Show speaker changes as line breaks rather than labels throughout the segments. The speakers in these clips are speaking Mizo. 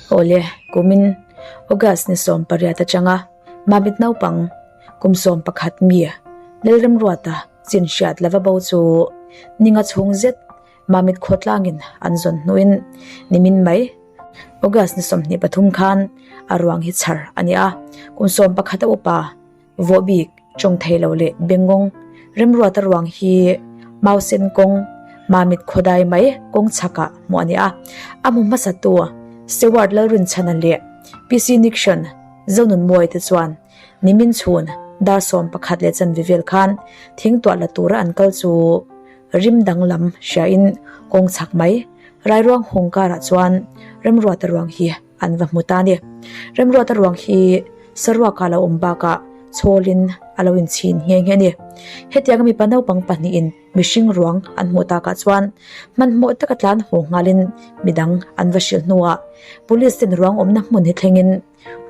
Awle, kumin August ni 18 atanga Mamit naupang kum 11 mi Lalremruata chin hriat lova bo chu ninga chhung zet Mamit khawtlangin an zawn hnuin nimin mai August ni 23 khan a ruang hi chhar a ni a, kum 11 a upa Vawhbik, Chawngtheilo leh Bengngawng Remruata ruang hi Mausen kawng, Mamit khawdai mai kawng chhakah hmuh a ni a. A hmu hmasatu Stewart Lalrinchhana leh PC Nixon Zonunmuai te chuan nimin chhun dar 11 leh chanve vel khan thingtuah la tura an kal chu rim danglam hriain kawng chhak mai Rairuang hung karah chuan Remruata ruang hi an va hmu ta a ni. Remruata ruang hi saruaka lo awm bakah chhawlin a lo inchhin nghe nghe a ni. Hetianga mipa naupang pahnihin mihring ruang an hmuh takah chuan hmanhmawh taka tlan haw nghalin midang an va hrilh hnuah police ten ruang awmna hmun hi thlengin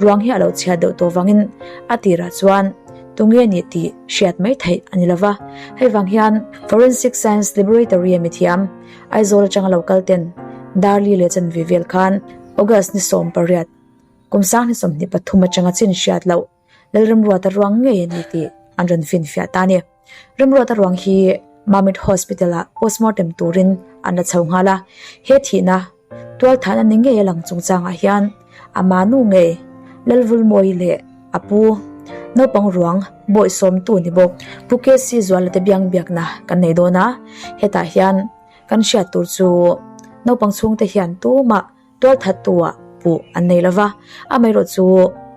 ruang hi a lo chhiat deuh tawh vangin a tirah chuan tunge ni tih hriat mai theih a ni lova. Hei vang hian Forensic Science Laboratory a mithiam Aizawl atanga lo kal ten Darli leh chanve vel khan August ni 18 kum 2023 atanga chin hriat loh Lalremruata ruang ngei a ni tih an rawn finfiah ta a ni. Remruata ruang hi Mamit Hospital ah postmortem turin an la chho nghal a, he thihna tualthan a ni ngei a lang chungchangah hian ama nu ngei Lalvulmawi leh a pu naupang ruang bawihsawmtu ni bawk Pu KC Zuala te biang biakna kan nei dawn a, hetah hian kan hriat tur chu naupang chhungte hian tumah tualthattu-ah puh an nei lova, amaherawh chu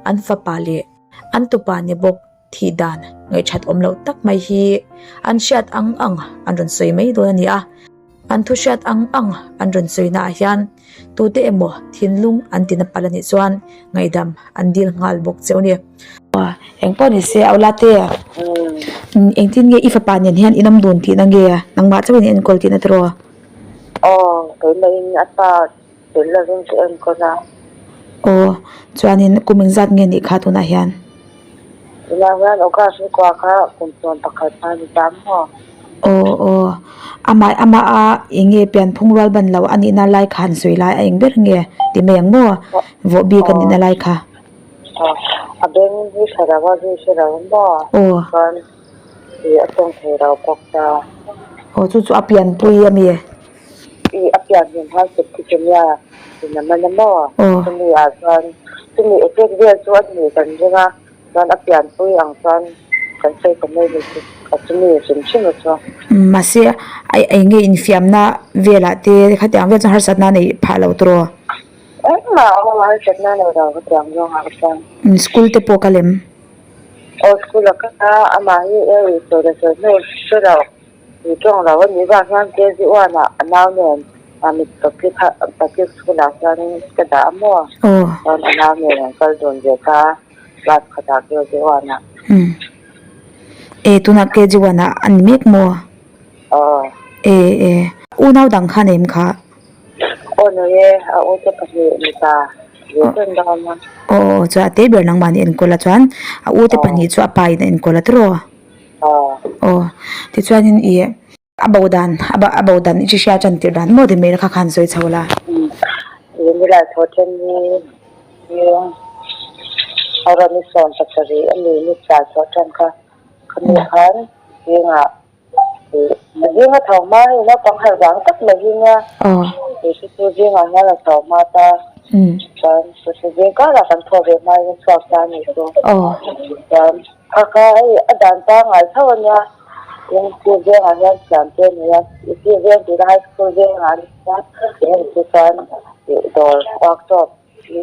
an fapa leh an tupa ni bawk thih dan ngaihthat awm loh tak mai hi an hriat ang ang an rawn sawi mai dawn a ni a, an thu hriat ang ang an rawn sawi naah hian tute emaw thinlung an tina palh a nih chuan ngaihdam an dil nghal bawk cheu a ni. Engpawh ni se Aula te, engtin nge i fapa nen hian in awm dun tihna nge nangmah chauhin i enkawl tihna tiraw?
Aw, keimahin a pa tel lovin ka enkawl a.
Aw, chuanin kum engzat nge nih kha tunah hian?
Tunah hian August ni kua kha kum 11 a ni ta maw?
Aw aw, amah amah a eng nge pianphung rual ban lo a nihna lai kha han sawi lai a eng ber nge ti mai ang maw? Vawh bik a nihna lai kha.
Aw, a beng hi tha lo a zui hre lo maw?
Aw.
Chuan Ih a tawng thei lo bawk ta.
Aw chu chu a pianpui a mi?
Ih a pian hlim khan septicemia in a man a maw?
Aw.
Chumi ah chuan chumi effect vel chu a ni kan ring a, chuan a pianpui ang chuan kan sawi ta mai ni chu a chumi hrim hrim a chu.
Mahse ai eng nge infiamna velah te khatiang vel chuan harsatna a neih phah lo tawh?
Engmah a awm a harsatna a nei lo khatiang zawngah chuan.
School te pawh ka lem.
Aw school a kal a, amah hi air ri sawi leh sawi hnu hre lo, ri tawng lo a nih vang hian KG one ah a nau nen mit public public school ah hianin ka dah a maw? Chuan a nau nen an kal dun ve ta a, class khatah KG one ah.
Umm. E tunah KG one ah a ni mek maw?
Aw.
E e. Unau dang kha nei em kha?
Aw nei e, a u te pahnih mipa ve chen dawn a.
Aw aw chuan a te ber nangmah nih enkawl a chuan a u te pahnih chu a pa in a enkawl a tiraw?
Aw.
Aw tichuanin ih a bo dan a bo dan i hria tan tirh dan maw ti mai kha khan sawi chho la.
Ih nilai thaw then hi hi a rawn i 17 a ni ni tlai thaw tan kha khami khan zingah Zing a tho hma hei naupang harh vang tak mai hi nia. Kei chu chu zingah hian a tho hma ta. Chuan zing karah kan thaw ve hma in a chhuak ta a nih chu. Chuan kha kha hei a dan pangngai tho a nia. Tin school vengah hian thiam te a ni a. School veng tih high school vengah a nia. Tin chu chuan dawr workshop hi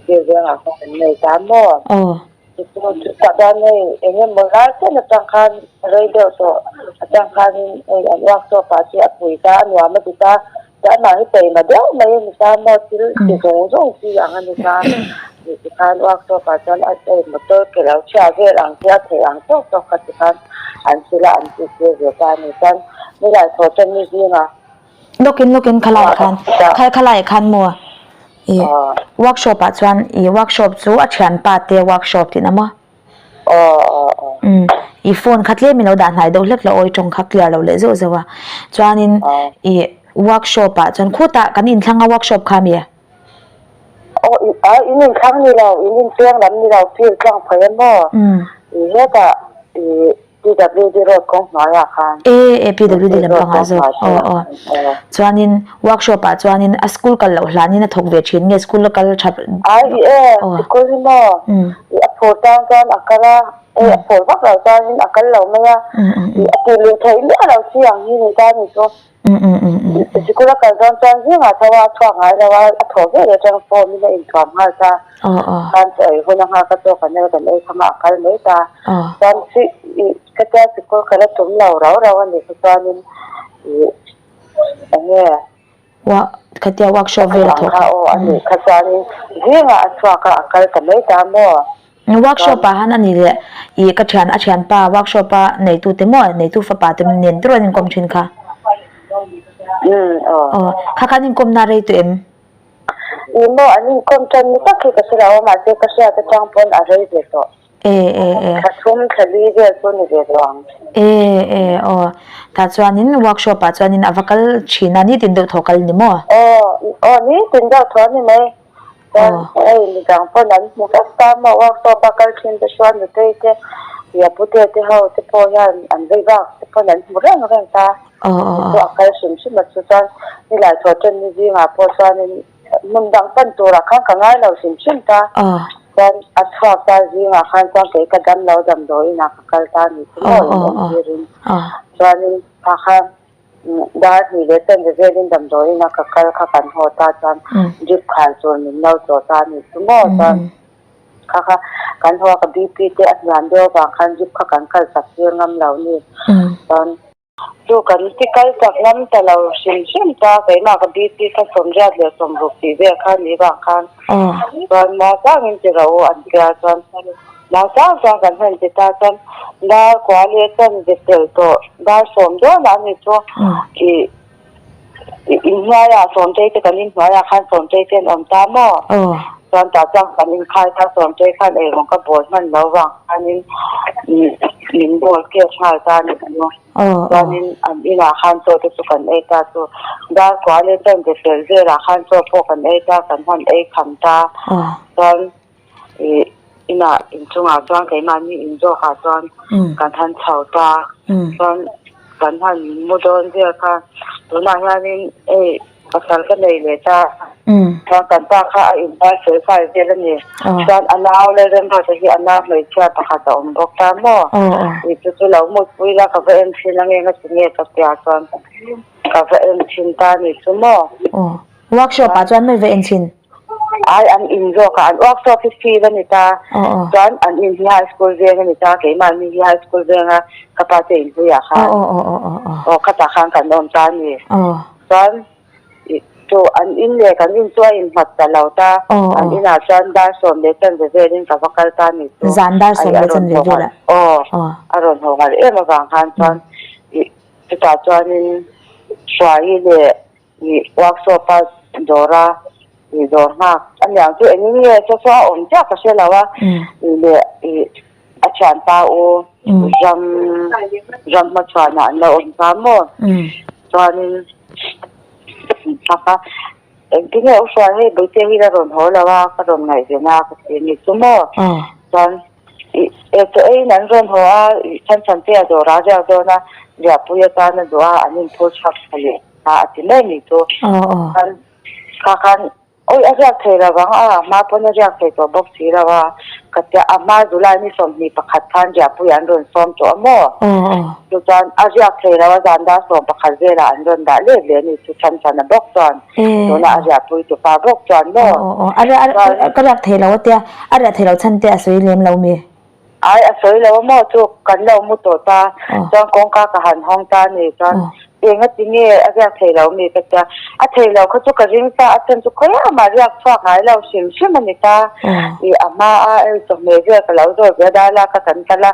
school vengah khan an nei ta maw. Chutah chuan hei eng emaw lai chen atang khan rei deuh tawh atang khanin hei an workshop ah chu a pui ta a nuam a ti ta chuan amah hi taima deuh mai a ni ta maw thil ti zawng zawng chi ang a ni ta tih ti khan workshop ah chuan a hei motor ke lo chhia vel ang te a theih ang tawk tawk kha ti khan an thil a an tih tir ve ta a ni chuan nilai thaw tan ni zingah.
Lawkin lawkin khalai khan khalai khan maw Ih workshop ah chuan ih workshop chu a thianpa te workshop tih na maw? Umm ih phone kha tlem in lo dah hnai deuh hlek la awi tawng kha clear lo leh zeuh zeuh a chuanin ih workshop ah chuan khutah kan inthlang a workshop kha mi?
Aw a in inthlang ni lo, in incheng lam ni lo, field tlang phei a maw? I hetah i PWD road kawng hnuaiah khan.
E e PWD lampangah zawk. Aw aw. Chuanin workshop ah chuanin a school kal loh hlanin a thawk ve thin nge school a kal tha.
Ai i e sikul hi maw i a phur tan chuan a kal a, hei a phur vak loh chuanin a kal lo mai a, i a tih luh theih miah loh chi ang hi ni ta ni chu. Sikul a kal dawn chuan zingah tho a, a chhuak ngai lo a, a thawh ve leh atang form in a inthuam nghal ta. Chuan chaw ei hun a nghak a, chaw kan ei kan ei kham a, a kal mai ta. Chuan chi i ka tia sikul kal a tum lo rau rau a nih kha chuanin i eng nge.
Wa khatia workshop vel a thawk
kha. Aw a nih kha chuanin zingah a chhuak a, a kal ta mai ta maw?
Workshop ah han a ni leh ih ka thian a thianpa workshop a neitu te maw neitu fapa te nen te rawn inkawm thin kha. Aw kha khan inkawmna rei tawh em?
Ih maw an inkawm tan ni tak hi ka hre lo a mahse ka hriat atang pawn a rei ve tawh.
E e e.
Thla thum thla li vel chu ni ve tawh ang.
E e aw tah chuanin workshop ah chuanin a va kal thin a nitin deuh thaw kal ni maw?
Aw aw nitin deuh thaw ni mai. Chuan hei midang pawn an hmu vek ta maw workshop a kal thin te chuan nutei te ih a pute te ho te pawh hian an vei vak te pawn an hmu reng reng ta. Chu a kal hrim hrim a chu chuan nilai thaw ten ni zingah pawh chuanin hmun dang pan turah khan ka ngai lo hrim hrim ta. Chuan a chhuak ta zingah khan chuan kei ka dam lo damdawiin ah ka kal ta a ni chu maw in awm tirin chuanin kha khan Dar hnih leh chanve velin damdawiin a ka kal kha kan haw ta chuan drip khai tur min lo chawh ta a nih chu maw chuan kha kha kan haw a ka BP te a hniam deuh avang khan drip kha kan kal chak tir ngam lo ni chuan chu kan ti kal chak ngam ta lo hrim hrim ta keimah ka BP kha sawmriat leh sawmruk tih vel kha ni vang khan chuan mahsangin ti ro an tia chuan. Mahsang chuan kan han ti ta chuan dar kua leh chanve tel tawh dar sawm dawnah a ni chu ih inhnuaiah sawmtei te kan inhnuaiah khan sawmtei te an awm ta maw? Chuan tah chuan kan inkhai ta sawmtei khan eirawng ka bawl hman lo vang khanin min bawl kep nghal ta a ni chu. Chuanin an inah khan chaw te chu kan ei ta chu dar kua leh chanve tel velah khan chaw pawh kan ei ta kan han ei kham ta chuan. Ih inah inchungah chuan keimahni in zawkah chuan kan han chho ta chuan kan han mu dawn vel kha tunah hianin hei pasal ka nei leh ta chuan kan pa kha a inhmai fel fai vel a ni chuan a nau leh Remruata hi a nau hmeichhia pakhat a awm bawk ta maw ih chu chu lo mutpui la ka va en thin ange nga ti nge ka tia chuan ka va en thin ta a ni chu maw.
Workshop ah chuan mai va en thin.
Ai an in zawk a, an workshop hi field a ni ta, chuan an in hi high school veng a ni ta, keimahni hi high school venga ka pa te inhnuiah khan aw khatah khan kan awm ta a ni. Chuan chu an in leh kan in chu a innghat ta lo ta, an inah chuan dar sawm leh chanve velin ka va kal ta a ni chu.
Zan dar sawm leh chanve velah.
Aw, a rawn haw nghal em avang khan chuan chutah chuanin Hruaii leh Ih workshop a dawr a, ih dawr nghak a niang chu engin nge saw saw a awm chiah ka hre lo a, ih leh ih a thianpa u ram ram hmachhuanah an lo awm ta maw chuanin nghak a engtin nge u hruai hei Bawihte hi la rawn haw lo a ka rawn ngaihven a ka ti ni chu maw chuan ih chaw eiin an rawn haw a ih chhan chhan te a dawr a riak dawn a riahpui atan a duh a an inphur chhuak tha leh. A a ti mai ni chu. Khan kha khan awi a riak thei lo vang a, a hma pawn a riak thei tawh bawk si lo a. Ka tia a hma July ni 21 khan riahpui an rawn sawm tawh a maw? Chu chuan a riak thei lo a zan dar 11 velah an rawn dah let leh a ni chu chhan chhan a bawk chuan tuna a riahpui tupa bawk chuan maw?
Ka riak thei lo a tia, a riah thei lo chhan te a sawi lem lo mi?
Ai a sawi lo a maw chu kan lo mu tawh ta chuan kawngka ka han hawng ta a ni chuan enga ti nge a riak thei lo mi ka tia a thei lo kha chu ka ring ta a chhan chu khawiah mah riak chhuak ngai lo hrim hrim a ni ta ih a hma a hei chawhmeh vel ka lo zawt ve a dar lak a kan kal a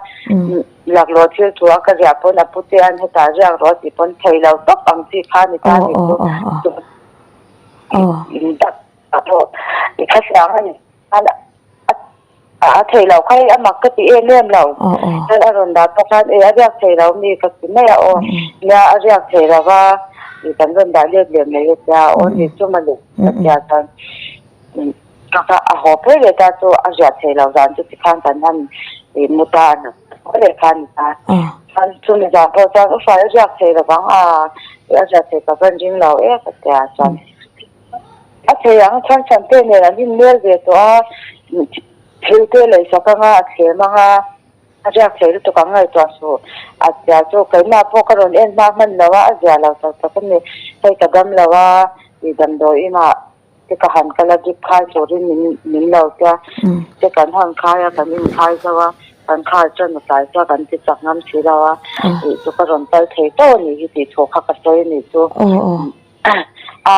laklawh thil thu a ka riah pawn a pute an hetah riak rawh a tih pawn thei lo tawp ang chi kha a ni ta a ni chu in dak a pawh i kha hriang a ni. A thei lo kha hei a mak ka ti em em lo. Chuan a rawn dah pawh khan e a riak thei lo mi ka ti mai a aw. Nia a riak thei lo va i kan rawn dah let leh mai a tia aw ni chu mawle ka tia chuan. Taka a haw phei leh ta chu a ziah thei lo zan chu tikhan kan han ih mu ta a ni haw leh kha a ni ta. Chuan chumi zan pawh chuan u Hruai a ziak thei lo vang a, a ziah thei ka van ring lo e ka tia chuan a thei ang chhan chhan te nen an inmel ve tawh a, thil te leisak anga a thlem anga a riak thei lutuk ang ngaihtuah suh a tia chu keimah pawh ka rawn en hma hman lo a, a zia lo tak tak a ni. Hei ka dam lo a, ih damdawi inah te ka han kal a drip khai turin min min lo tia te kan han khai a kan inkhai zo a kan khar chuan a tlai chuan kan ti chak ngam si lo a ih chu ka rawn kal thei tawh a nih hi tih thu kha ka sawi a nih chu a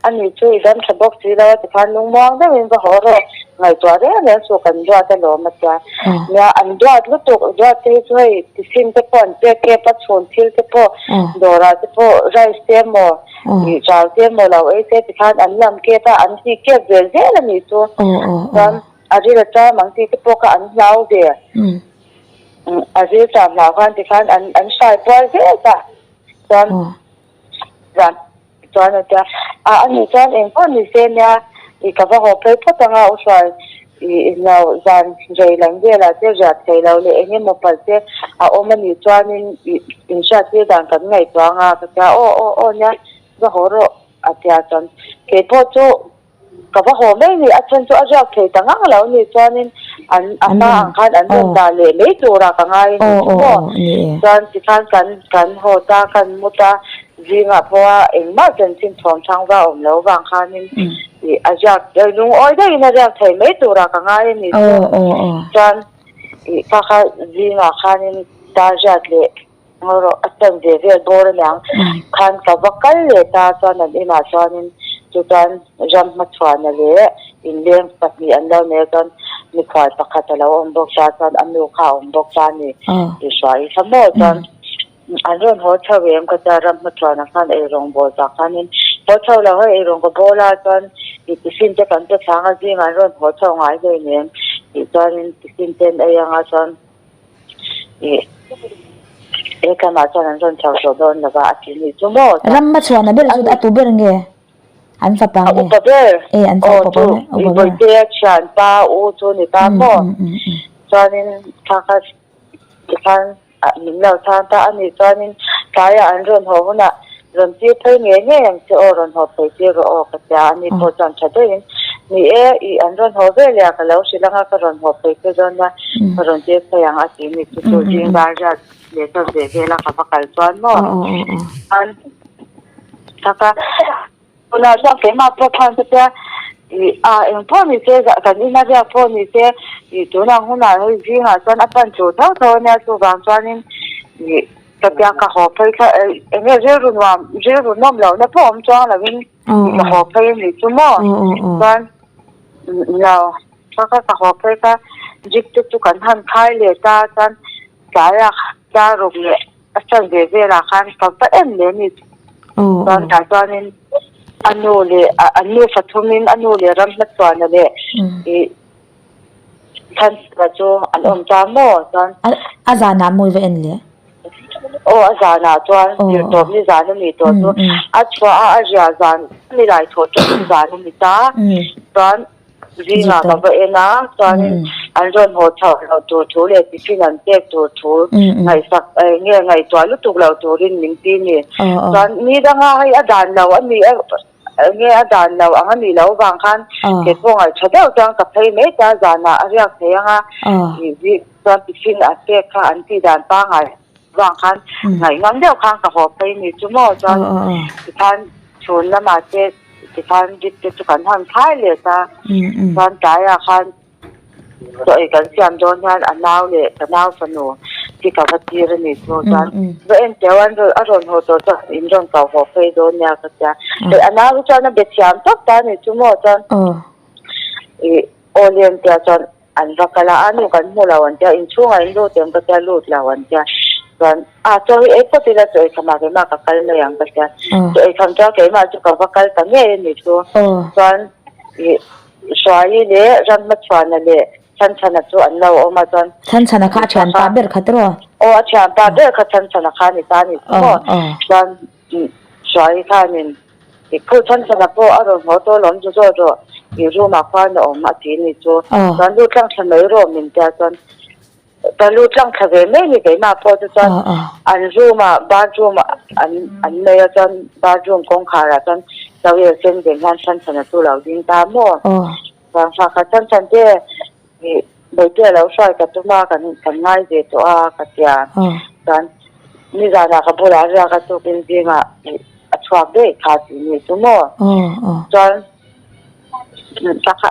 a nih chu i dam tha bawk si lo a tikhan lungmuang deuhin va haw rawh ngaihtuah reng reng chu kan duat alawm a tia nia an duat lutuk duat te hi chu hei tiffin te pawh an pek kep a chhun thil te pawh dawrah te pawh rice te emaw Ih chau te emaw lo ei te tikhan an lam kep a, an ti kep ve zel a nih chu. Chuan a ril a ṭam ang tih te pawh kha an hlau ve. A ril ṭam hlau khan tikhan an an hrai pual zel ta. Chuan zan chuan a tia, a a nih chuan eng pawh ni se nia ih ka va haw phei phawt anga u hruai ih lo zan rei lam velah te riat thei lo leh eng emaw palh te a awm a nih chuanin ih inhriat tir dan kan ngaihtuah anga ka tia aw aw aw nia va haw rawh a tia chuan kei pawh chu ka va haw mai ni a chhan chu a riak thei ta ngang lo ni chuanin an a hma ang khan an rawn dah leh mai turah ka ngai a ni chu maw chuan tikhan kan kan haw ta kan mu ta Zingah pawha engmah chanchin thawm thang va awm lo vang khanin ih a ziak lungawi deuhin a ziak thei mai turah ka ngai a ni chu. Chuan ih kha kha zingah khanin dar riat leh ngaw rawh a chan ve vel bawr aniang khan ka va kal leh ta chuan an inah chuanin chu chuan ram hmachhuana leh inleng pahnih an lo nei a chuan mikhual pakhat a lo awm bawk ta chuan a nu kha a awm bawk ta a ni tih hruai kha maw chuan. An rawn haw chho em ka tia ram hmachhuanah khan eirawng bawl tak khanin haw chho lo hei eirawng ka bawl a chuan ih tiffin te kan pe thlang a zingah an rawn haw chho ngai hle nen tih chuanin tiffin te an ei anga chuan ih hekamah chuan an rawn chho tawh dawn lo va a ti nih chu maw chuan
Ram hmachhuana ber chu a tu ber nge an fapa
nge? A upa ber aw chu ih Bawihtea thianpa u chu ni ta maw chuanin thla khat tikhan Min lo chhan ta a nih chuanin tlaiah an rawn haw hunah rawn tir phei ngei ngei ang che aw, rawn haw phei tir rawh aw ka tia a ni pawh chuan tha deuhin ni e, ih an rawn haw ve leh a ka lo hrilh anga ka rawn haw phei che dawn nia, ka rawn tir phei ang a ti ni chu chu zing dar riat leh chawt ve vel a ka va kal chuan maw an thak a. Tunah chuan keimah pawh khan ka tia ih a eng pawh ni se kan ina riak pawh ni se ih tunah hunah hei zingah chuan a pan tur tho tho ania chuvang chuanin ih ka tia ka haw phei kha eng nge rilru nuam rilru nawm lohna pawh awm chuang lovin ih ka haw phei a nih chu maw chuan lo kha ka haw phei kha jeep te chu kan han khai leh ta chuan tlaiah tlaruk leh A chan ve velah khan ka va em leh ni chuan tah chuanin a nu leh an nu fathumin a nu leh ram hmachhuana leh ih Thanchhuana chu an awm ta maw chuan.
A zanah mawi va en leh?
Aw a zanah chuan zirtawp ni zan a ni tawh chu a chhuah a a riah zan a ni lai thawh tawp zan a ni ta chuan. Zingah ka va en a, chuanin an rawn haw chhoh loh tur thu leh tiffin an pek tur thu ngaihsak nge ngaihtuah lutuk loh turin min ti ni. Chuan ni danga hei a dan lo a nih nge a dan lo ang a nih loh vang khan kei pawh ngaihṭha deuh chuan ka phei mai ta zanah a riak thei ang a, chuan tiffin a pek kha an tih dan pangngai vang khan ngaihngam deuh khan ka haw phei ni chu maw chuan tikhan chhun lamah te Tikhan drip te chu kan han thlai leh ta, chuan tlaiah khan chaw ei kan siam dawn hian a nau leh ka nau fanu hi ka va tir a ni chu chuan va en teu an a rawn haw tawh chuan in rawn kau haw phei dawn nia ka tia. Hei a nau hi chuan a be thiam tawp ta a ni chu maw chuan ih aw lian tia chuan An va kal a, a nu kan hmu lo an tia, inchhungah in lut em ka tia, lut lo an tia. Chuan, a chaw hi ei phawt ila chaw eikhamah keimah ka kal mai ang ka tia. Chaw eikham chuan keimah chu ka va kal ta ngei a ni chu. Chuan, ih Hruaii leh Ramhmachhuana leh Chhanchhana chu an lo awm a, chuan.
Chhanchhana kha a thianpa ber kha tiraw?
Aw, a thianpa ber kha Chhanchhana kha a ni ta a ni chu maw. Chuan, ih Hruaii khanin. I phur chhan chhan ah pawh a rawn haw tawh lawm chu zawt rawh. I room ah khuan a awm a ti ni chu. Chuan lut tlang thla mai rawh min tia chuan ka lut tlang thla ve mai ni keimah pawh chu chuan an room ah bathroom an an nei a chuan bathroom kawngkhar ah chuan towel sen ven hian Chhanchhana chu lo ding ta maw. Chuan kha kha Chhanchhan te ih Bawihte a lo hruai ka tum a kan kan ngai ve tawh a ka tia. Chuan nizanah ka bulah a riak a tukin zingah ih a chhuak daih kha tih ni chu maw. Chuan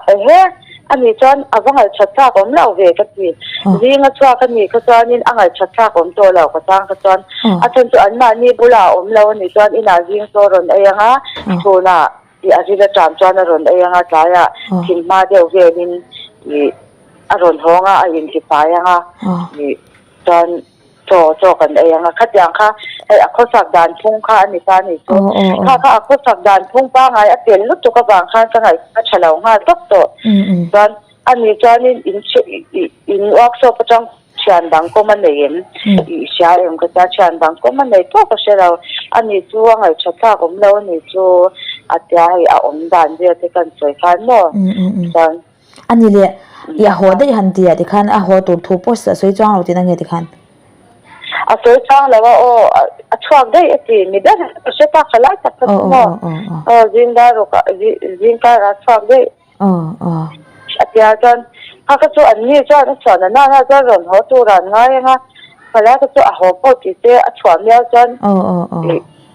Ehe, ani chuan a va ngaihṭhat thlak awm lo ve ka ti. Zing a chhuak a nih kha chuanin a ngaihṭhat thlak awm tawh lo ka chang kha chuan a chhan chu anmahni bulah a awm lo a nih chuan inah zing chaw a rawn ei ang a, chhunah ih a ril aṭam chuan a rawn ei ang a, tlaiah thim hma deuh velin ih a rawn hawng a, a intifai ang a, ih chuan Chaw chaw kan ei ang a, khatiang kha hei a khawsak dan phung kha a ni ta a nih chu. Kha kha a khawsak dan phung pangngai a tel lutuk avang khan ka ngaihtuah tha lo nghal tawp tawh. Chuan a ni chuanin in in workshop atang thian dang kawm a nei em? I hria em ka tia, thian dang kawm a nei pawh ka hre lo. A ni chu a ngaihṭha thlak awm lo a ni chu a tia hei a awm dan vel te kan sawi khan maw. Chuan.
A ni leh, i a haw daih han ti ah tikhan a haw tur thu pawh a sawi chuang lo tihna nge tikhan?
A sawi chuang lo a aw, a chhuak daih a ti, mi ber ka hre ta kha lai tak kha chu maw? Aw zing dar ruk ah zing kar ah a chhuak daih a tia chuan kha kha chu an ni chuan a chhuah na nana chuan rawn haw tur ah an ngai ang a, kha lai kha chu a haw pawh ti se a chhuah mial chuan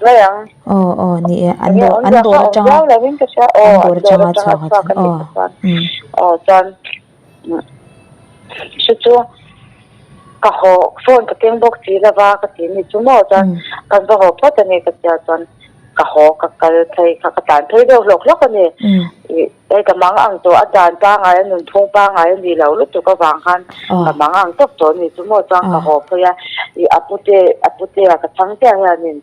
Mai ang.
Aw aw ni e an dawr an dawr atanga an dawr atanga a chhuak a chuan aw umm.
Aw chuan hri chu ka haw phone ka keng bawk si lova ka ti ni chu maw chuan kan va haw phawt a ni ka tia chuan ka haw ka kal phei kha ka tlan phei deuh hlawk hlawk a ni. Hei ka mang ang tawh a dan pangngai a nunphung pangngai a nih loh lutuk avang khan ka mang ang tawp tawh a ni chu maw chuan ka haw phei a, ih a pute a putea ka chhang chiah hianin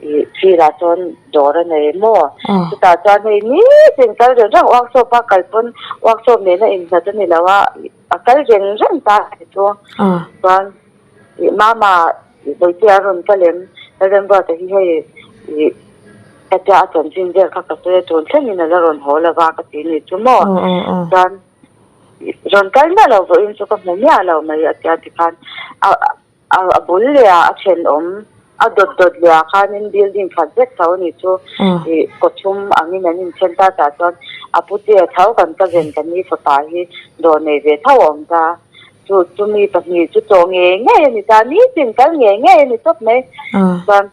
ih field ah chuan dawr a nei maw chutah chuan hei nitin kal reng reng workshop a kal pawn workshop nena inhlat a ni lo a a kal reng reng ta a ni chu chuan. Ih mama ih Bawihte a rawn kal em? Lalremruata hi hei ih hetia a chanchin vel kha ka sawi a tun thlengin a la rawn haw lo va ka ti ni chu maw? Chuan ih rawn kal miah lo vawiin chu ka hmu miah lo mai a tia tikhan a a bul leh ah a thenawm a dawt dawt leh ah khanin building khat vek tho a ni chu ih kawchhum angin an inthen ta tah chuan a putea tho kan ka zen ka ni fapa hi dawr nei ve tho a awm ta. Chu chumi pahnih chu chaw ngei ngei a ni ta, nitin kal ngei ngei a ni tawp mai. Chuan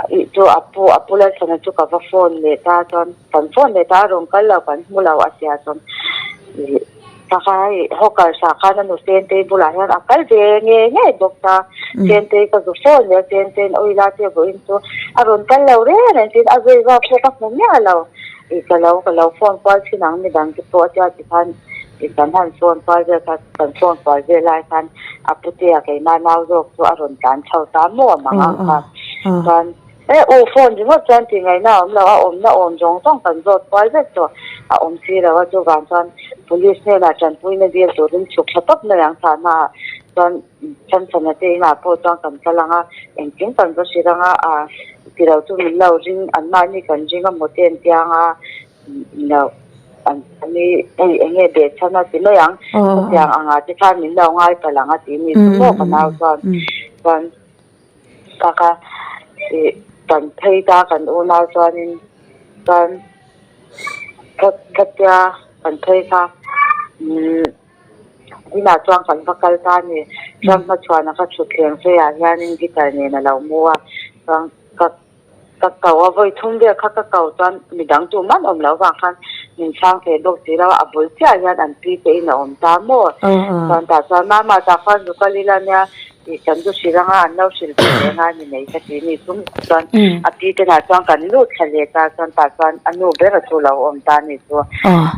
ih chu a pu a pu Lalthana chu ka va phone leh ta chuan kan phone leh ta a rawn kal lo kan hmu lo a tia chuan ih kha kha hei hawker sah khan a nu Sentei bulah hian a kal ve ngei ngei bawk ta. Sentei ka zu phone leh a Sentei'n awi la che vawiin chu a rawn kal lo reng reng tiin a zui vak pawh ka hmu miah lo. Ih ka lo ka lo phone kual thin ang midang te pawh a tia tikhan ih kan han phone kual vel kha kan phone kual vel lai khan a putea keimah nau zawk chu a rawn tlan chho ta maw a mang ang kha chuan e u phone ringawt chuan tih ngaihna a awm lo a awmna awm zawng zawng kan zawt kual vek tawh a awm si lo a chuvang chuan police hnenah tanpuina dil turin chhuk thla tawp mai ang thah hmaah chuan Chhanchhana te inah pawh chuan kan kal ang a engkim kan va hrilh ang a ah tilo chu min lo ring anmahni kan ring a maw te an tiang a. Lo an ni hei eng nge beh chhan a ti mai ang chutiang angah te khan min lo ngai palh ang a ti ni chu maw ka nau chuan chuan ka kha ih kan phei ta kan unau chuanin chuan khatia kan phei kha umm inah chuan kan va kal ta a ni chuan hmachhuana kha thutthleng pheiah hianin guitar nen a lo mu a chuan ka. Ka ko a, vawi thum vel kha ka ko chuan midang tu man awm loh vang khan min chhang thei bawk si lo a, a bul chiah hian an pi te in a awm ta maw? Chuan tah chuan mama tah khan zu kal ila nia tih kan zu hrilh anga an lo hrilh ve leh anga ni mai ka ti ni chu chuan a pi te nah chuan kan lut thla leh ta chuan tah chuan a nu ber a chu lo awm ta ni chu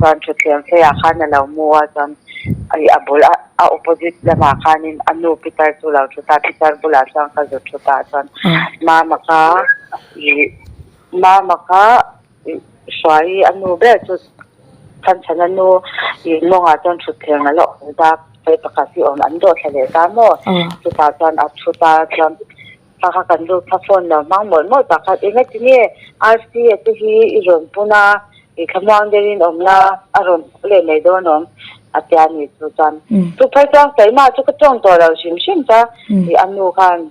chuan thutthleng pheiah khan a lo mu a chuan a bul a. A opposite lamah khanin a nu pitar chu lo thu ta, pitar bulah chuan ka zut thu ta chuan mama kha ih mama kha ih hruai a nu ber chu chhan chhan a nu ih mawngah chuan thutthleng a la awm ta hei pakhat hi awm an dawh thla leh ta maw chutah chuan a thu ta chuan kha kha kan lut kha phone lo hmang mawlh mawlh pakhat engati nge RC a te hi i rawn pun a. I thlamuang deuhin awm la a rawn haw leh mai dawn awm a tia ni chu chuan chu phei chuan keimah chu ka tawng tawh lo hrim hrim ta i a nu khan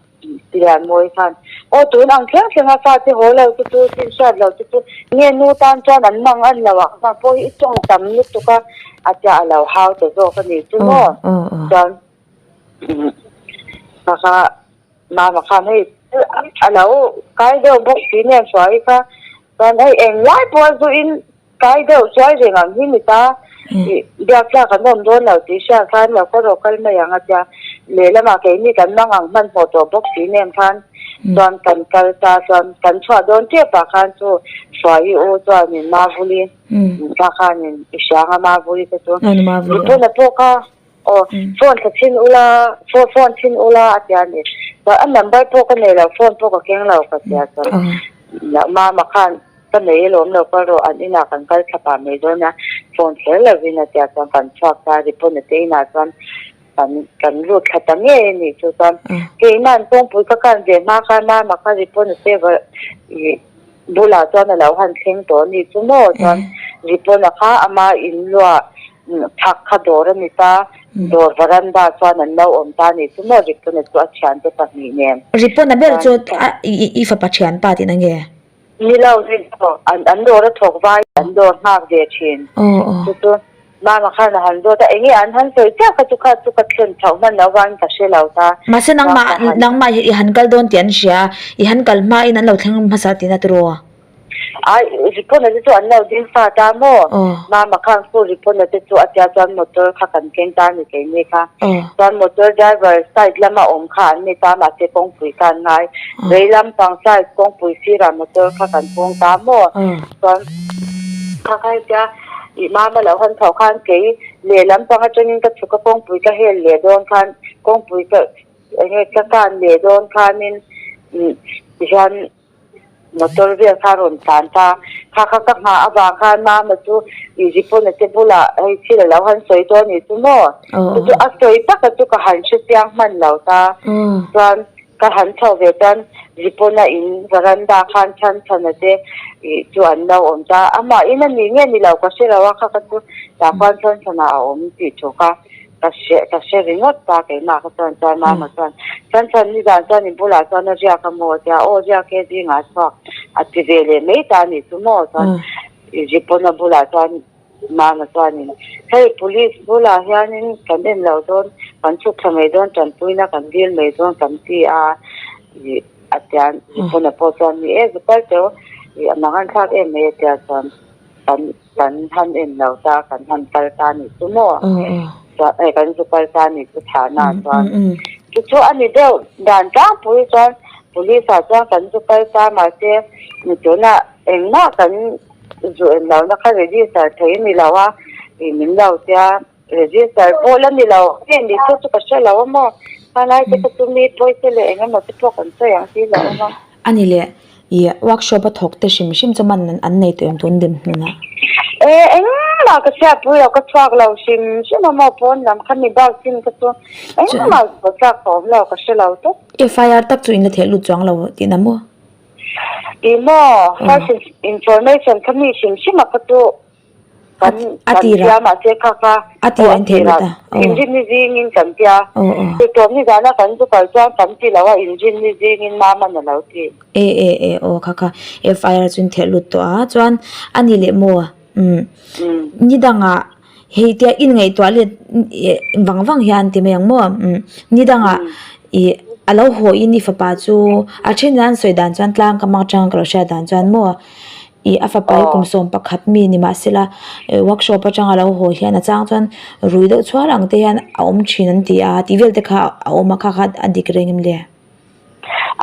Tilian mawi khan aw tun ang thleng thleng a fate haw lo te chu chin hriat lo te chu nge nu tan chuan an mang an lo ang vang pawh hi i tawng tam lutuk a a tia a lo hau ta zawk a ni chu maw chuan kha kha Mama khan hei a lo kai deuh bawk si nen hruai kha chuan hei eng lai pawh a zu in kai deuh chuai reng ang hi ni ta ih biak tlak an awm dawn lo tih hriat khan lo ka rawh kal mai ang a tia lehlamah keini kan mang ang hmanhmawh tawh bawk si nen khan chuan kan kal ta chuan kan chhuah dawn tep ah khan chu hruai u chuanin Mavuli kha khanin i hriang a Mavuli te chu Ripuna pawh kha Aw, phone thla chhin ula, phone phone chhin ula a tia ni. Chuan a number pawh ka nei lo, phone pawh ka keng lo ka tia chuan mama khan ka nei alawm lo kal rawh an inah kan kal thla pah mai dawn a, phone kher lovin a tia chuan kan chhuak ta Ripon-a te inah chuan kan kan lut thla ta ngei a nih chu chuan keima'n kawngpui ka kan ve hma khan mama kha Ripon-a te ih bulah chuan a lo han thleng tawh a nih chu maw chuan Ripon-a kha ama inluah Thak kha dawr a ni ta, dawr varanda chuan an lo awm ta a nih chu maw Ripon-a chu a thiante pahnih nen.
Ripon-a ber chu i fapa thianpa tihna nge?
Ni lo, ni lo, an dawr a thawk vai, an dawr nghak ve thin. Chu chu Mama khan a han zawt a, enge an han sawi chiah kha chu kha chu ka thlen chhoh hman loh avangin ka hre lo ta.
Mahse nangmah nangmah i han kal dawn tih an hria a, i han kal hmain an lo thleng hmasa tihna tiraw?
Ai, Ripon-a te chu an lo ding fa ta maw? Mama khan khu Ripon-a te chu a tia chuan motor kha kan keng ta a ni keini kha. Chuan motor driver side lama awm kha an ni ta mahse kawngpui kha an ngai. Vei lampang side kawngpui sirah motor kha kan hung ta maw? Chuan kha kha hetia ih Mama lo han chhoh khan kei lehlam pang atangin ka chhuk a kawngpui ka hel leh dawn khan kawngpui ka enge ka kan leh dawn khanin tihian Motor vel kha a rawn tlan ta. Kha kha ka nghah avang khan Mama chu i Ripon-a te bulah hei thil a lo han sawi dawn nih chu maw? Chu chu a sawi taka chu ka han hre chiang hman lo ta. Chuan ka han chho ve chuan Ripon-a in varanda khan chhan chhana te ih chu an lo awm ta. Amah in a nih nge ni lo ka hre lo a, kha kha chu tah khuan chhan chhana a awm tih thu kha. Ka hre ka hre ringawt ta keimah ka chuan chuan mama chuan chuan chuan nizan chuan in bulah chuan a riak a maw tia aw riak e zingah a chhuak a ti ve leh mai ta a nih chu maw chuan Ripon-a bulah chuan mama chuanin hei police bulah hianin kan en lo dawn kan chhuk thla mai dawn tanpuina kan dil mai dawn kan ti a ih a tian Ripon-a pawh chuan ni e zukal teuh ih a mang an thlak em mai a tia chuan kan Kan han en lo ta, kan han kal ta nih chu maw? Chuan eh kan zu kal ta nih chu thahna chuan chu chu a ni deuh dan tlangpui chuan police ah chuan kan zu kal ta mahse tunah engmah kan zu en lohna kha register thei a ni lo a ih min lo tia register pawh la ni lo nge ni chu chu ka hre lo a maw hmanlai te kha chu mi pawisa leh eng emaw te pawh kan sawi ang si lo a maw.
A ni leh, ih workshop a thawk te hrim hrim chu man an nei tawh em tun dim hnunah?
E, engmah ka chhiatpui lo, ka chhuak lo hrim hrim a maw pawn lam kha mi bak chin kha chu engmah zawh tlak ka awm lo, ka hre lo tawp.
FIR tak chu in la theh lut chuang lo tihna maw?
Ih maw, first information kha mi hrim hrim a kha chu Kan
A
kan
tirah
tia mahse kha kha
a
aw
tirah
a
in theh
tirah
lut a aw
inrinni zingin kan tia
aw aw
Tuitawm ni zana kan zu kal chuan kan ti lo a inrinni zingin Maman a lo ti.
E e e aw kha kha FIR chu in theh lut tawh a chuan a ni leh maw umm ni dangah hei tia in ngaihtuah let vang vang hian ti mai ang maw umm ni dangah ih a lo haw in i fapa chu a then an sawi dan chuan tlang ka hmang atanga ka lo hriat dan chuan maw Ih a fapa hi kum 11 mi ni mahsela workshop atanga lo haw hian a chang chuan rui deuh chhuar ang te hian a awm thin an ti a tih vel te kha a awm a kha kha a dik reng em le?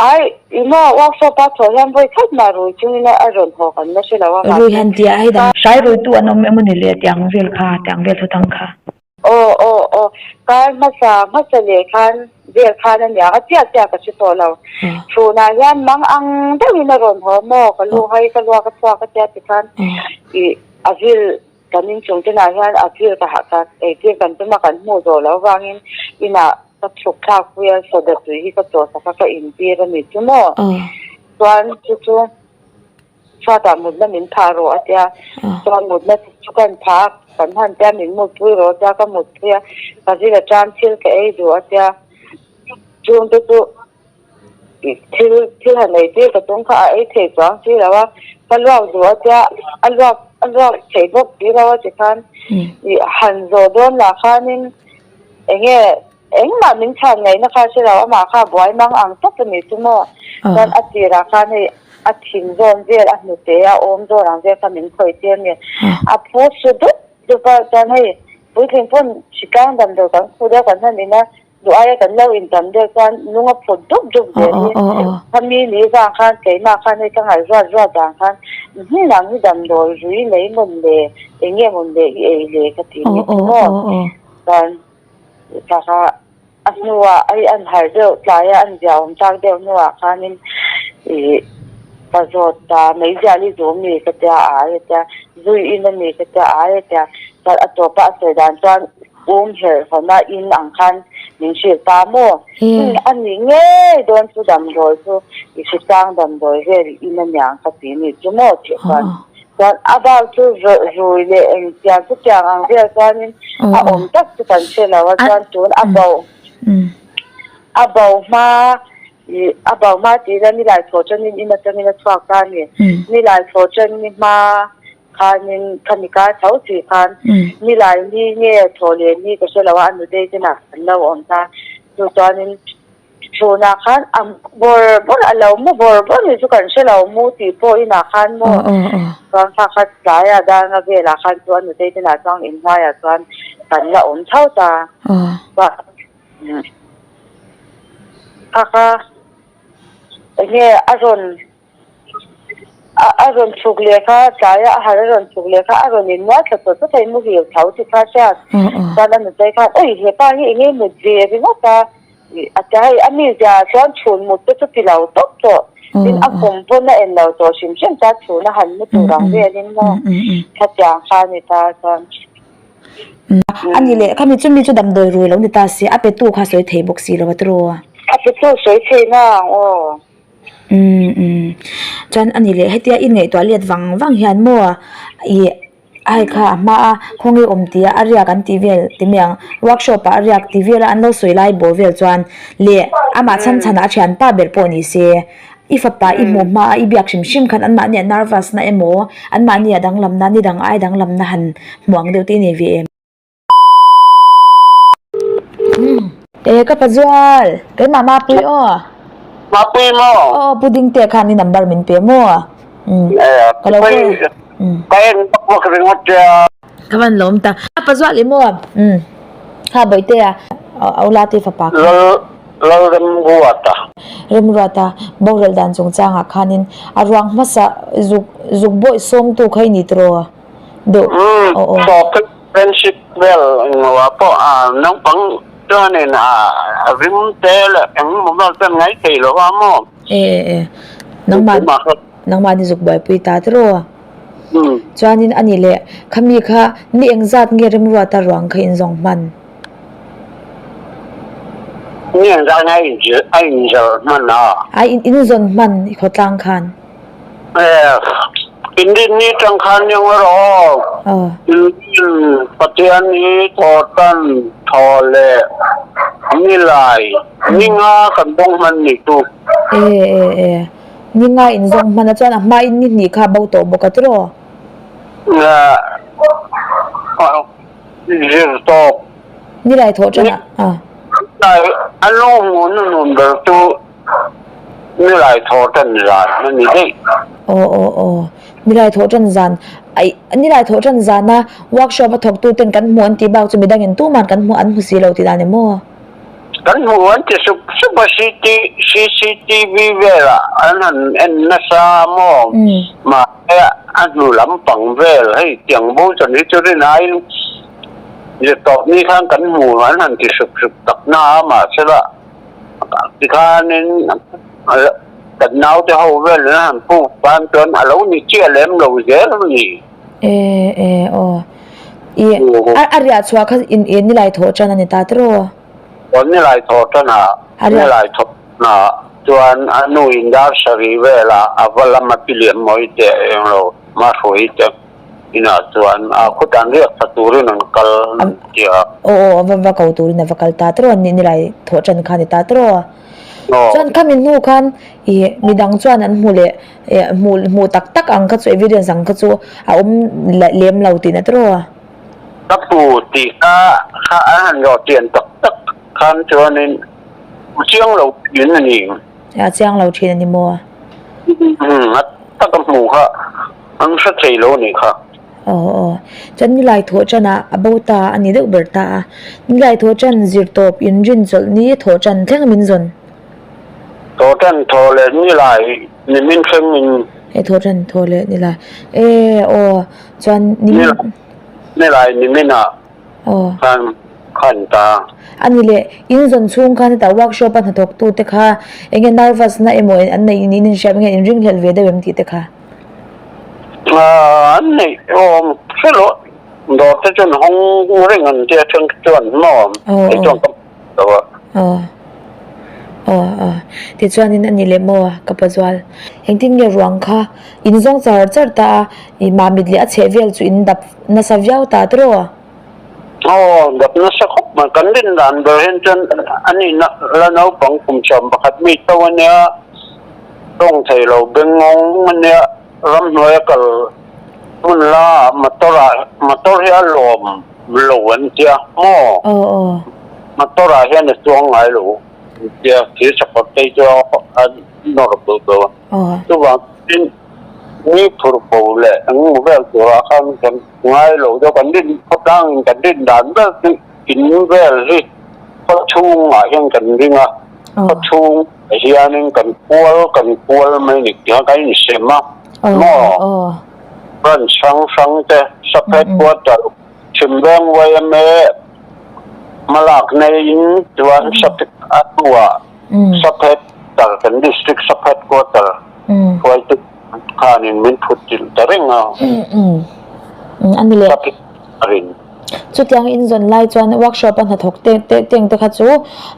Ai ih maw workshop a thawh hian vawi khat mah rui chungin a rawn haw kan la hre lo a mahse
Rui han tih ah hei dang. Hrai ruitu an awm emaw ni le tih ang vel kha tih ang vel thu thang kha.
Aw aw aw kar hmasa hmasa leh khan vel khan a niang a chiah chiah ka hre tawh lo. Chhunah hian mang ang deuhin a rawn haw maw ka lu hai ka luak a chhuak a tia tikhan ih a vil kan inchung tenah hian a vil ka hah ka eitir kan tum a kan hmuh zawh loh avangin inah ka chhuk thlak pui a soda tui hi ka chawh sak a ka intir a ni chu maw chuan chu chu. Chhuatah mutna min phah rawh a tia, chuan mutna chu ka inphah a, kan han tia min mutpui rawh a tia, ka mutpui a, ka zir atang thil ka ei duh a tia, chungte chu thil thil han ei tir ka tum kha a ei thei chuang si lo a, ka luak duh a tia, a luak a luak thei bawk si lo a tikhan ih han zawh dawn lah khanin eng nge Engmah min chhan ngaihna kha hre lo, amah kha buai mang ang tawp a ni chu maw? Chuan a tirah khan hei a thin zawn vel, a hnute a awm zawn ang vel kha min khawih tir a ni. A phu su dup dup a, chuan hei puitling pawn hritlang damdawi kan khuh deuh kan han in a, duh aia kan lo in tam deuh chuan lung a phut dup dup zel hi. Khami ni vang khan keimah khan hei ka ngaih ruat ruat dan khan hmun ang hi damdawi rui lei mawn le, eng nge mawn le i ei le ka ti ni chu maw? Chuan. Chutah a hnuah ai an harh deuh tlaia an zia awm tak deuh hnuah khanin ih ka zawt ta meizial i duh mi ka tia a ai a tia zui in a ni ka tia a ai a tia chuan a tawpa a sawi dan chuan um herh hawna in ang khan min hrilh ta maw a nih ngei dawn chu damdawi chu i hritlang damdawi vel in a niang ka ti ni chu maw tih chuan. Chuan a bak chu zawrh rui leh engtiang chutiang ang vel chuanin a awm tak chu kan hre lo a, chuan tun a bo a bo hma ih a bo hma tih ila nilai thaw tanin in atangin a chhuak ta a ni. Nilai thaw tan ni hma khanin khami kar tho si khan nilai ni nge thaw leh ni ka hre lo a, a nutei te nah an lo awm ta chu chuanin Chhunah khan a bawr bawr a lo mu bawr bawr ni chu kan hre lo mu tih pawh inah khan maw chuan kha kha tlaia darnga velah khan chu a nutei te nah chuan inhnuaiah chuan kan la awm tho ta kha kha enge a rawn A a rawn chhuk leh kha, tlaia a har a rawn chhuk leh kha, a rawn inmual thla chawt chawt a, i muhil tho ti kha hriat. Chuan a nutei khan, Oi, hepa hi enge mut ve ringawt a? A ti a, hei a mizia ah chuan chhun mut te chu ti lo tawp tawh. Tin, a kum pawn a en lo tawh hrim hrim chuan chhun a han mu tur ang velin maw khatiang kha a ni ta chuan.
A ni leh, khami chu mi chu damdawi rui lo ni ta si, a petu kha sawi thei bawk si lo a tiraw?
A petu sawi thei na ang aw.
Umm umm chuan a ni leh hetia i ngaihtuah let vang vang hian maw ih a hei kha a hma a khawnge awm tia a riak an tih vel ti mai ang workshop ah a riak tih vel a an lo sawi lai bawr vel chuan leh amah chhan chhan ah a thianpa ber pawh ni se i fapa i hmuh hma a i biak hrim hrim khan anmahni a nervous na emaw anmahni a danglam na ni dang ai danglam na han hmuh ang deuh te i nei ve em. E ka pazual keimah Mapui aw.
Mapui maw?
Aw Pu Dingte khan i number min pe maw?
Um ka lo call. Ka en vak vak ringawt che a.
Ka van lawm ta. A pazual i maw? Um kha Bawihtea Aula te fapa kha.
Lal Lalremruata.
Remruata boral dan chungchangah khanin a ruang hmasa zuk zuk bawih sawmtu kha i ni tiraw? Deuh aw aw.
Friendship vel englo ah pawh a naupang chuanin a rim te leh engemaw vel chuan ngai thei lo a maw?
E e e nangmah nangmah ni zuk buaipui ta tiraw? Chuanin ani leh khami kha ni engzat nge remruata ruang kha in zawng hman?
Ni engzat nge a inzawr hman a?
A in zawn hman i khawtlang khan.
Inrinni tang khan ni ang rawh aw. Inrin Pathian hi thawhtan thaw leh nilai ninga kan bawng hman ni chu.
E e e ninga in zawng hman a chuan a hma in ni hnih kha bo tawh bawk a tiraw?
Zir tawp.
Nilai thawh tan ah.
Nilai a lo hmuh nunun ber chu. Nilai thawh tan zan a ni daih.
Aw aw aw Nilai thawh tan zan aih Nilai thawh tan zana workshop a thawktu ten kan hmuh an tih bak chu midang in tuman kan hmuh an hmu si lo tih dan em aw?
Kan hmuh an ti sup sup a CCTV velah an han en nasa maw mahse a hnu lampang vel hei tiang bo chuan hi chu rin aiin zirtawp ni khan kan hmu an han ti sup sup tak na a mahsela Tikhanin kan naute ho vel in han puk tan chuan a lo ni chiah lem lo zel a ni.
E e aw. I a riah chhuah kha in in nilai thawh tan a ni ta tiraw?
Aw nilai thawh tan a, nilai thawh tan a. Chuan a nu in dar sarih velah a va lam a pi liam mawi teh eng lo Mahruai te inah chuan a khutan riak tha turin an kal ti a.
Aw aw a va va ko turin a va kal ta tawh a ni nilai thawh tan kha a ni ta tawh a. Chuan khami hnu khan ih midang chuan an hmu leh eh hmuh hmuh tak tak ang kha chu evidence ang kha chu a awm lem lo tihna tawh a.
Ka pu tih kha kha an han rawh chian tak tak khan chuanin hmu chiang lo thin a ni.
A chiang lo thin a ni maw?
Umm a taka hmuh kha an hre thei lo a nih kha.
Aw aw chuan nilai thawh tan ah a bo ta a ni deuh ber ta a, nilai thawh tan zir tawp inrin chawlh ni thawh tan thleng min zawn.
Thawh tan thawh leh nilai ni min thleng in.
E thawh tan thawh leh nilai e aw chuan ni min.
Nilai ni min ah khan khan ta.
A ni leh, in zawn chhung khan hetah workshop a hnathawk tu te kha enge nervous na emaw an neih in in hriat nge in ringhlelh ve deuh em tih te kha?
An neih awm hrelo, dawr te chuan hawng reng an tia then chuan maw kei chuan ka hmu lo a.
Aw aw aw tichuanin a ni leh maw ka pa zual engtin nge ruang kha in zawng char char ta a i mamit leh a chheh vel chu in dap nasa viau ta tawh.
Aw, dap nasa khawp mai. Kan rin dan ber hian chuan a ni la naupang kum 11 mi tho a nia, tawng thei lo bengngawng a nia, ramhnuai a kal hmun la motor ah motor hi a lawm lo an tia maw?
Aw aw.
Motor ah hian a chuang ngai lo an tia, thir chakawt te hi chu a nawr duh lo a. Chuvang chuan mi phur bo leh eng vel turah khan kan ngai lo deuh, kan rin khawtlangin kan rin dan ber chu in vel hi khaw chhungah hian kan ring a, khaw chhung hianin kan kual kan kual mai ni tih kan insem a maw? Branch hrang hrang te sub headquarter Chhimveng yma hmalak neiin chuan sub a hnuah Sub headquarter kan district sub headquarter hruaitu khanin min phut chilh ta reng a.
A ni leh.
Sub headquarter in.
Chutiang in zawn lai chuan workshop a hnathawk te te teng te kha chu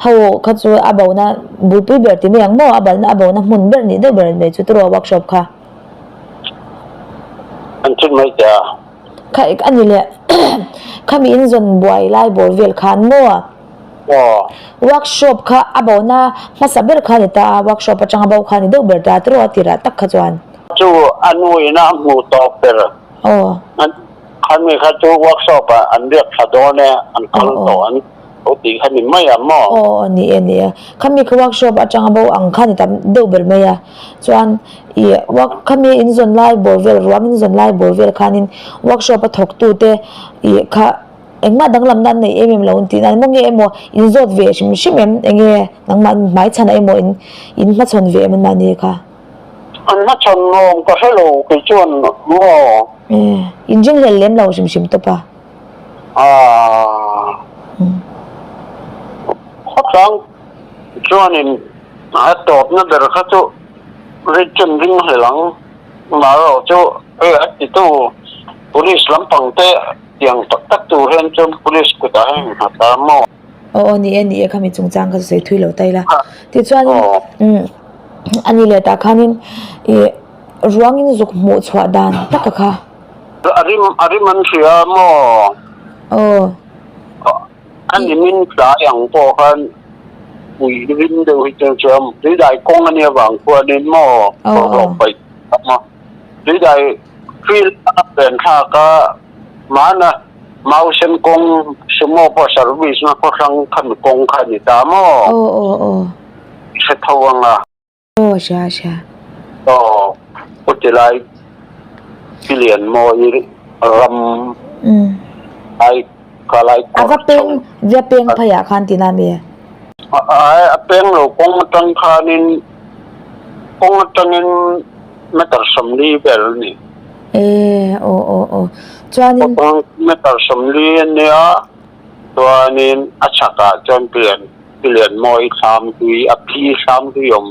ho kha chu a bona bulpui ber ti mai ang maw a balna a bona hmun ber nih deuh ber mai chu tiraw workshop kha.
An chhun mai teh a.
Kha a ni leh khami in zawn buai lai bawr vel khan maw.
Aw.
Workshop kha a bona hmasa ber kha a ni ta a, workshop atanga bo kha a ni deuh ber ta tiraw a tirah tak kha chuan.
Chu a nu ina a hmuh tawp ber.
Aw.
Khami kha chu workshop ah an riak thla dawn e, an kal tawh an lo tih kha ni mai a maw?
Aw ni e ni e. Khami kha workshop atanga bo ang kha a ni tam deuh ber mai a. Chuan ih work khami in zawn lai bawr vel ruang in zawn lai bawr vel khanin workshop a thawk tu te ih kha Engmah danglamna an nei em em lo an tih nan emaw nge emaw in zawt ve hrim hrim em enge nangmah an hmaichhan ah emaw in in hmachhawn ve em an mahni kha.
An hmachhawn nuam ka hre lo kei chuan maw.
E in ringhlel lem lo hrim hrim tawp a.
Aaa khawtlang chuanin a tawpna ber kha chu rit chuan ringhlel ang marawh chu hei a titu police lampang te Tiang tak tak tur hian chuan police kutah hian nghat a maw?
Aw aw ni e ni e khami chungchang kha sawi thui lo ta ila. Tichuan umm a ni leh tah khanin ih ruangin zuk hmuh chhuah dan taka kha.
A rim a rim an hria a maw?
Aw.
A ni min tlai ang pawh khan ui rim deuh hi chuan chuan tuidai kawng a nia vang khuanin maw?
Aw aw.
Paih a maw? Tuidai field a pen thlak a Mahna Mausen kawng sumo pawh service na khaw hrang khami kawng kha a ni ta maw?
Aw aw aw.
I hre tho ang a.
Aw hria hria.
Aw pu tilai pi lian mawi ram ai kha lai
A va peng via peng phaiah khan tihna a mi?
Ai a peng lo kawng atang khanin kawng atangin meter 40 vel a ni.
E aw aw aw chuanin.
Kawng meter 40 a nia chuanin a chhakah chuan pian pilian mawi thlam tui a phi thlam tui awm.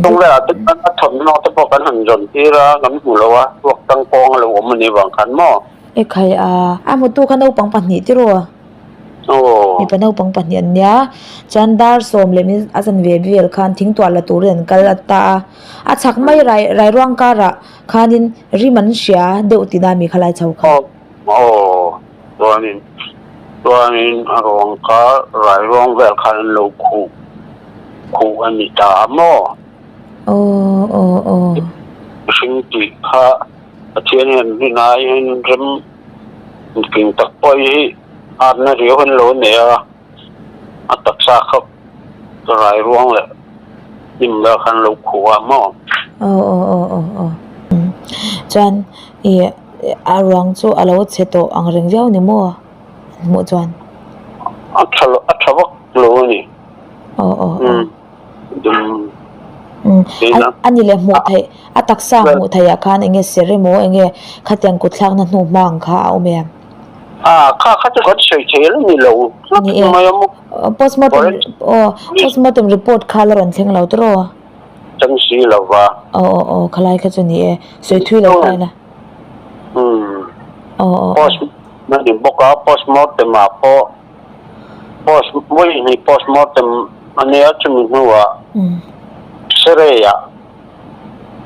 Chung velah te chuan a thawmhnaw te pawh kan han zawn tir a kan hmu lo a ruak tangkawng a lo awm a nih vang khan maw.
E khai a a hmutu kha naupang pahnih tiraw. Mipa naupang pahnih an nia. Chuan dar sawm leh min a chanve vel khan thingtuah la turin an kal ta a. A chhak mai rai rairuang karah khanin rim an hria deuh tihna mi khalai chho kha.
Aw chuanin chuanin a ruang kha rairuang vel khan an lo khuh khuh a ni ta a maw?
Aw aw aw.
Mihring tih kha Pathian hian rinai hian rem King tak pawh hi atna riau an lo nei a, a taksa kha rai ruang leh hnim vel khan lo khuh a maw?
Aw aw aw aw aw chuan ih a ruang chu a lo chhe tawh ang reng viau ni maw hmuh chuan?
A tha lo a tha vak lo a ni.
Aw aw aw. A ni leh hmuh theih a taksa hmuh theih ah khan enge ser emaw enge khatiang kut thlakna hnu hma ang kha a awm em?
A kha kha chu kan sawi thei a ni lo tlat mai a maw.
Postmortem aw postmortem report kha la rawn thleng lo tawh aw.
Thleng si lo va.
Aw aw aw khalai kha chu ni e sawi thui lo kha ila. Aw aw.
Post a ni bawk a postmortem ah pawh. Post vawi hnih postmortem a nia chumi hnuah X-ray ah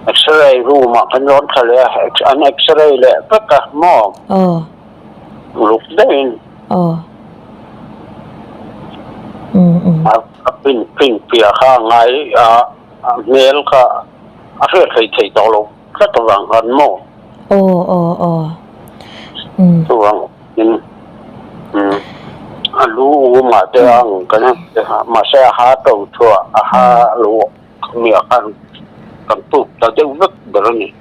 X-ray room ah kan rawn thla leh a an X-ray leh vek a maw uluk deuhin a print print piah kha a ngai a hmel kha a hriat hleih theih tawh lo tlat avang khan maw. Chuvang. A lu u mah te ang kan han ti a, mahse a ha to thuah a ha lo mi ah khan kan tuk ta deuh vek ber a ni.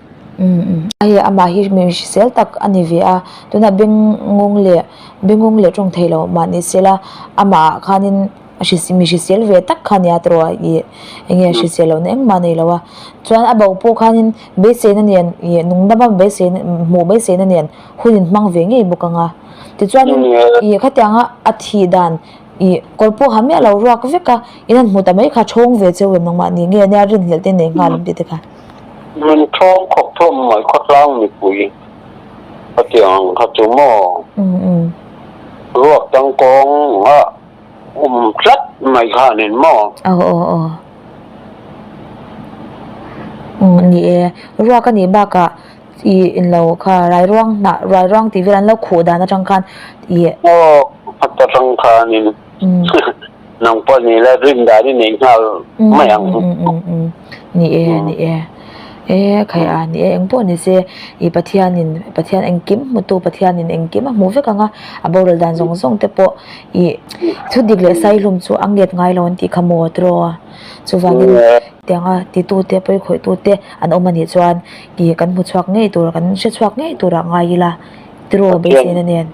Hei amah hi mi hrisel tak a ni ve a, tunah bengngawng leh bengngawng leh tawng thei lo mah ni sela amah ah khanin a hris mi hrisel ve tak kha a nia tawh ih eng nge hrisel lohna engmah a nei lo a, chuan a bo pawh khanin beiseina nen ih nungdama beiseina hmuh beiseina nen. Hun in hmang ve ngei bawk ang a. Tichuanin ih khatianga a thih dan ih kawr pawh ha miah lo ruak vek a, in han hmu ta mai kha thawng ve cheu em nangmah ni nge nia rinhlelh te nei nghal em tih te kha.
Min thawng khawp thawm mai khawtlang mipui khatiang ang kha chu maw ruak tangkawng a awm tlat mai khanin maw.
Aw aw aw. Umm ni e, ruak a nih bakah Ih inlo kha rairuang hnah rairuang tih vel an lo khuh dan atang khan ih.
Aw khat atang khanin nang pawh ni la rin dan i nei nghal mai ang.
Ni e ni e e khai a ni e engpawh ni se ih Pathianin Pathian engkim hmutu Pathianin engkim a hmuh vek ang a a boral dan zawng zawng te pawh ih thu dik leh saihlum chu a nget ngai lo an tih kha maw tiraw chuvangin. Tianga titute pawikhawih-tute an awm a nih chuan ih kan hmu chhuak ngei tur, kan hre chhuak ngei turah ngai ila tiraw beiseina nen.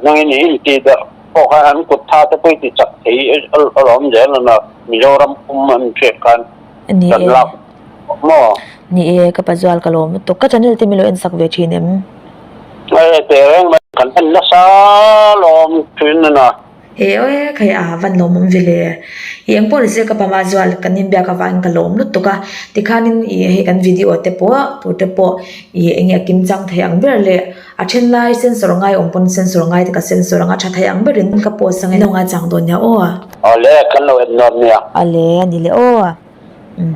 Nangin i intih darh pawh khan an kut tha te pawh i ti chak thei alawm zel a na Mizoram pum an hriat khan kan lak maw.
Ni e, ka pazual ka lawm lutuk. Ka channel te min lo en sak ve thin em?
E tehreng mai kan en nasa lawm thin a na.
He aw khai a van lawm awm ve le. I eng pawh ni se ka pama zual kan inbiak avangin ka lawm lutuk a. Tikhanin i hei kan video te pawh tur te pawh i eng nge a kim chang thei ang ber le. A then lai sensor ngai awm pawn sensor ngai te ka sensor anga tha thei ang berin ka post ang e. Lo ngaichang dawn nia aw.
Awle kan lo en dawn nia.
Awle a ni le aw. Umm.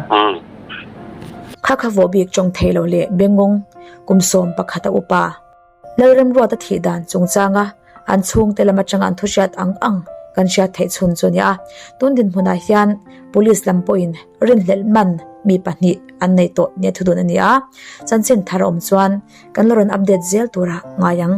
Kha kha vawh bik tawng thei lo leh Bengawng kum 11 a upa. Lalremruata thih dan chungchanga an chhungte lam atanga an thuhriat ang ang kan hriat theih chhun chu a ni a. Tun dinhmunah hian Police lam pawhin rinhlelh man mi pahnih an nei tawh nia thudun a ni a. Chanchin thar a awm chuan kan la rawn update zel turah ngai ang.